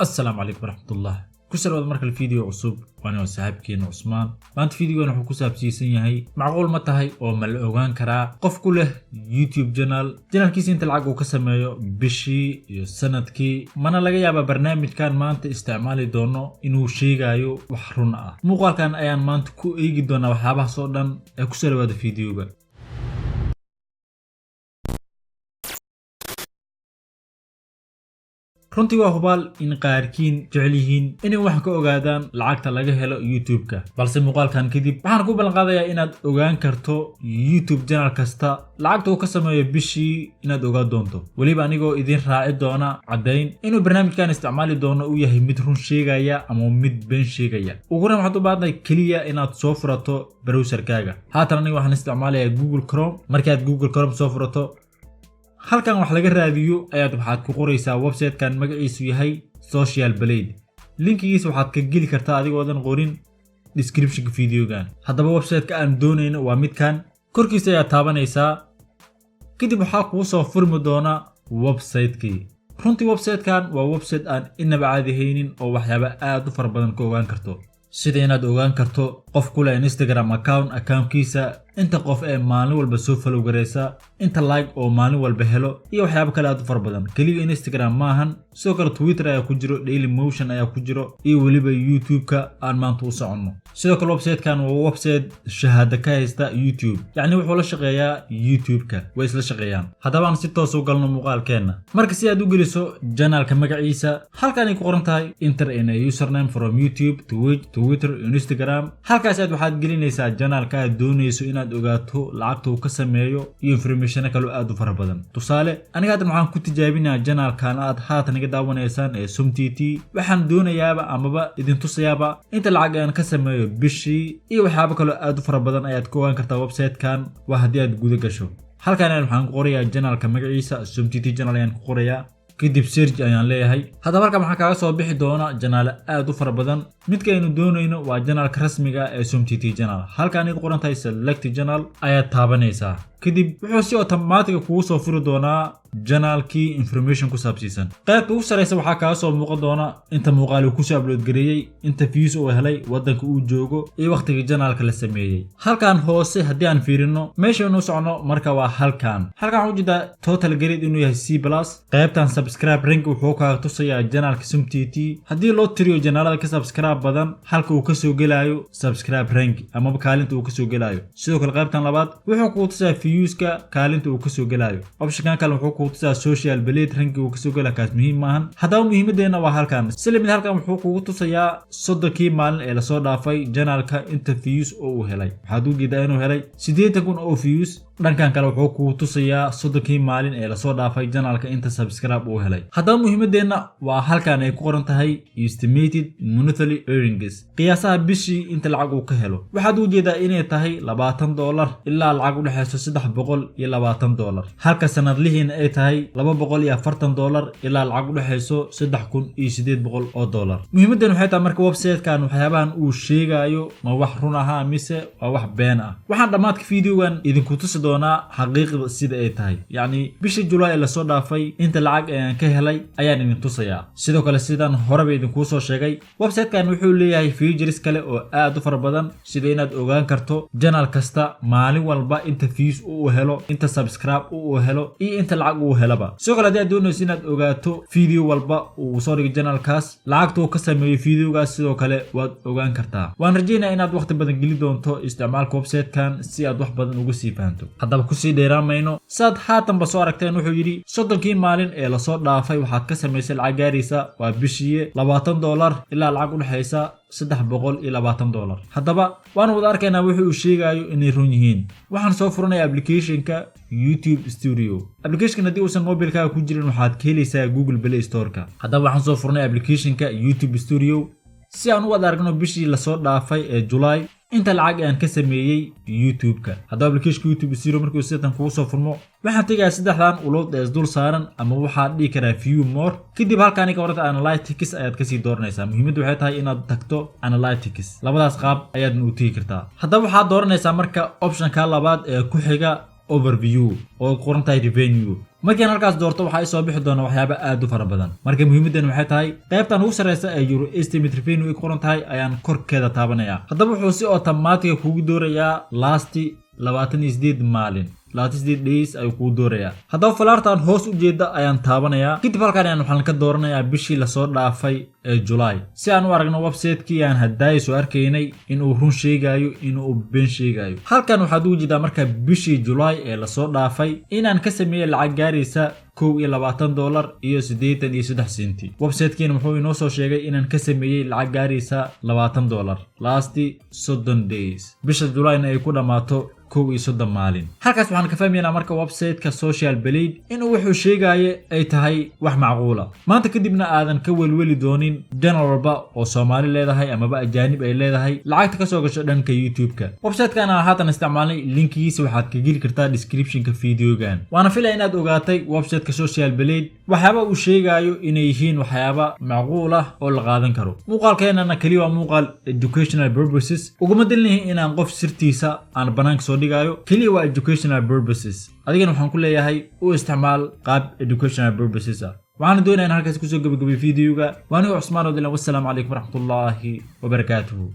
Assalaamu calaykum waraxmatullah. Ku soo dhawaada markale video cusub. Waana saaxiibkeena Cusmaan. Maanta videogan wuxuu ku saabsiisan yahay: macquul ma tahay oo ma la ogaan karaa qof ku leh YouTube channel, channelkiisa inta lacag uu ka sameeyo bishii iyo sanadkii? Mana laga yaabaa barnaamijkan maanta isticmaali doono inuu sheegayo wax run ah? Muuqaalkan ayaan maanta ku eegi doonaa waxyaabahaas oo dhan ee ku soo dhawaada videoga. Runtii waa hubaal in qaarkiin jecel yihiin inay wax ka ogaadaan lacagta laga helo YouTube-ka, balse muuqaalkan kadib waxaan ku ballanqaadayaa inaad ogaan karto YouTube channel kasta lacagta uu ka sameeyo bishii inaad ogaan doonto, weliba anigoo idin raaci doona caddayn inuu barnaamijkan isticmaali doono uu yahay mid run sheegaya ama mid been sheegaya. Ugu horeyn, waxaad u baahantahay keliya inaad soo furato browserkaaga. Haatan aniga waxaan isticmaalayaa Google Chrome. Markaad Google Chrome soo furato, halkan wax laga raadiyo ayaad waxaad ku qoraysaa website-kan magaciisu yahay Social Blade. Linkigiisa waxaad ka geli kartaa adigoodan qorin descriptionka videogan. Haddaba website-ka aan doonayno waa midkan korkiisa ayaad taabanaysaa. Kadib waxaa kuu soo furmi doona website-kii. Runtii website-kan waa website aan inaba caadi haynin oo waxyaaba aad u fara badan ka ogaan karto, sida inaad ogaan karto qof ku leh Instagram account, accountkiisa inta qof ee maalin walba soo follow garaysa, inta like oo maalin walba helo iyo waxyaabo kale aad u fara badan. Keliya Instagram maahan, sidoo kale Twitter ayaa ku jiro, Daily Motion ayaa ku jiro iyo weliba YouTube-ka aan maanta u soconno. Sidoo kale website-kan waa website shahaado ka haysta YouTube, yacni wuxuu la shaqeeyaa YouTube-ka, way isla shaqeeyaan. Haddaba aan si toos u galno muuqaalkeenna. Marka si aad u geliso channelka magaciisa, halkan ay ku qoran tahay "Enter in a username from YouTube, Twitch, Twitter, Instagram", halkaas aad waxaad gelinaysaa channelka aad doonayso inaad ogaato lacagta uu ka sameeyo iyo informationo kaloo aad u fara badan. Tusaale, aniga haddan waxaan ku tijaabinayaa channelkan aad haatan iga daawanaysaan ee Sum t t. Waxaan doonayaaba amaba idin tusayaaba inta lacag aan ka sameeyo bishii iyo waxyaabo kaloo aad u fara badan ayaad ka ogaan kartaa website-kan, waa haddii aad guda gasho. Halkan ayaan waxaan ku qorayaa channelka magaciisa, Sum t t channel ayaan ku qorayaa. Kadib search ayaan leeyahay. Haddaba halkan waxaa kaaga soo bixi doona channelo aad u fara badan. Midka aynu doonayno waa channelka rasmiga ee Sum t t channel. Halkaan ay ku qoran tahay "Select channel" ayaad taabanaysaa. Kadib wuxuu si automatic kugu soo furi doonaa channelkii information ku saabsiisan. Qaybta ugu sareysa waxaa kaaga soo muuqan doona inta muuqaal uu kusoo upload gareeyey, inta views uu helay, wadanka uu joogo iyo waqtiga channelka la sameeyey. Halkan hoose haddii aan fiirino, meeshaynu u socno marka waa halkan. Halkan waxaan ujeedaa total grade inuu yahay C+. Qaybtan subscribe rank wuxuu kaaga tusayaa channelka Sum t t haddii loo tiriyo channelada ka subscribe badan, halka uu kasoo gelayo subscribe rank amaba kaalinta uu kasoo gelayo. Sidoo kale qaybtan labaad wuxuu kugu tusayaa viewska kaalinta uu kasoo gelayo. Optionkan kale wuxuu kugu tusayaa Social Blade ranki uu kasoo gelaya, kaas muhiim maahan. Haddaba muhiimadeena waa halkan. Si lamid halkan wuxuu kugu tusayaa 30kii maalin ee lasoo dhaafay channelka inta views oo uu helay. Waxaad u jeedaa inuu helay 80,000 oo views. Dhankan kale wuxuu kugu tusayaa 30kii maalin ee lasoo dhaafay channelka inta subscribe uu helay. Haddaba muhiimadeenna waa halkan ay ku qoran tahay "Estimated monthly earnings", qiyaasaha bishii inta lacag uu ka helo. Waxaad u jeedaa inay tahay $20 ilaa lacag u dhexeyso $320, halka sanadlihiina ay tahay $240 ilaa lacag u dhexeyso $3,800. Muhiimaddan waxay tahay marka, website-kan waxyaabahan uu sheegayo ma wax run ahaa mise waa wax been ah? Waxaan dhammaadka videogan idinku tusi doonaa xaqiiqda sida ay tahay, yacni bishii Julaay ee lasoo dhaafay inta lacag ayaan ka helay ayaan idin tusayaa. Sidoo kale, sidaan horeba idinkuu soo sheegay, website-kan wuxuu leeyahay features kale oo aad u fara badan, sida inaad ogaan karto channel kasta maalin walba inta views uu helo, inta subscribe uu helo iyo inta lacag uu helaba. Sidoo kale haddii aad doonayso inaad ogaato video walba uu soo dhigay channelkaas lacagta uu ka sameeyo videogaas, sidoo kale waad ogaan kartaa. Waan rajeynaya inaad waqti badan geli doonto isticmaalka website-kan si aad wax badan uga sii fahanto. Haddaba kusii dheeraamayno. Saad haatanba soo aragteen, wuxuu yidhi 30kii maalin ee lasoo dhaafay waxaad ka samaysay lacag gaaraysa, waa bishiiye, $20 ilaa lacag u dhexaysa $320. Haddaba waan wada arkaynaa wuxuu uu sheegayo inay run yihiin. Waxaan soo furanaya applicationka YouTube Studio. Applicationkan haddii uusan mobilkaaga ku jirin, waxaad ka helaysaa Google Play Storeka. Haddaba waxaan soo furnay applicationka YouTube Studio si aan u wada aragno bishii lasoo dhaafay ee July inta lacag aan ka sameeyey YouTube-ka. Haddaba applicationka YouTube Studio markuu sidan kugu soo furmo, waxaan tegayaa saddexdan ulood ee isdul saaran, ama waxaad dhihi karaa "View more". Kadib halkaani ka waranta "Analytics" ayaad kasii dooranaysaa. Muhiimaddu waxay tahay inaad tagto "Analytics". Labadaas qaab ayaadna u tegi kartaa. Haddaba waxaad dooranaysaa marka optionka labaad ee ku xiga. Overview oo qoran tahay Revenue. Markiin halkaas doorto, waxaa isoo bixi doona waxyaaba aad u fara badan. Marka muhiimaddan waxay tahay qaybtan ugu sarreysa ee Your Estimate Revenue ay qoran tahay ayaan korkeeda taabanaya. Haddaba wuxuu si automatic kugu doorayaa last 28 maalin, 28 days ayuu kugu doorayaa. Haddaba falaartan hoos u jeeda ayaan taabanayaa. Kadib halkan ayaan waxaan ka dooranayaa bishii lasoo dhaafay ee July, si aan u aragno website-kii aan haddaaya soo arkaynay inuu run sheegayo, inuu been sheegayo. Halkan waxaad ugu jeedaa marka bishii July ee lasoo dhaafay inaan ka sameeyey lacag gaaraysa $21.83. Website-kiina wuxuu inoo soo sheegay inaan ka sameeyey lacag gaaraysa $20 last 30 days, bisha Julayna ay ku dhammaato 31 maalin. Halkaas waxaan ka fahmaynaa marka website-ka Social Blade inuu wuxuu sheegayo ay tahay wax macquula, maanta kadibna aadan ka welweli doonin channel walba oo Soomaali leedahay amaba ajaanib ay leedahay lacagta kasoo gasho dhanka YouTube-ka. Website-kan aan haatan isticmaalnay linkigiisa waxaad ka geli kartaa description-ka videogan. Waana filaya inaad ogaatay website-ka Social Blade waxyaaba uu sheegayo inay yihiin waxyaaba macquul ah oo la qaadan karo. Muuqaalkeenana keliya waa muuqaal educational purposes, uguma dalnihin inaan qof sirtiisa aan banaanka soo dhigayo. Keliya waa educational purposes. Adigana waxaan ku leeyahay u isticmaal qaab educational purposes ah. Waxaana doonaya in halkaas kusoo gabagabay videoga. Waa aniga Cusmaan Odilan. Wassalaamu calaykum waraxmatullaahi wabarakaatuhu.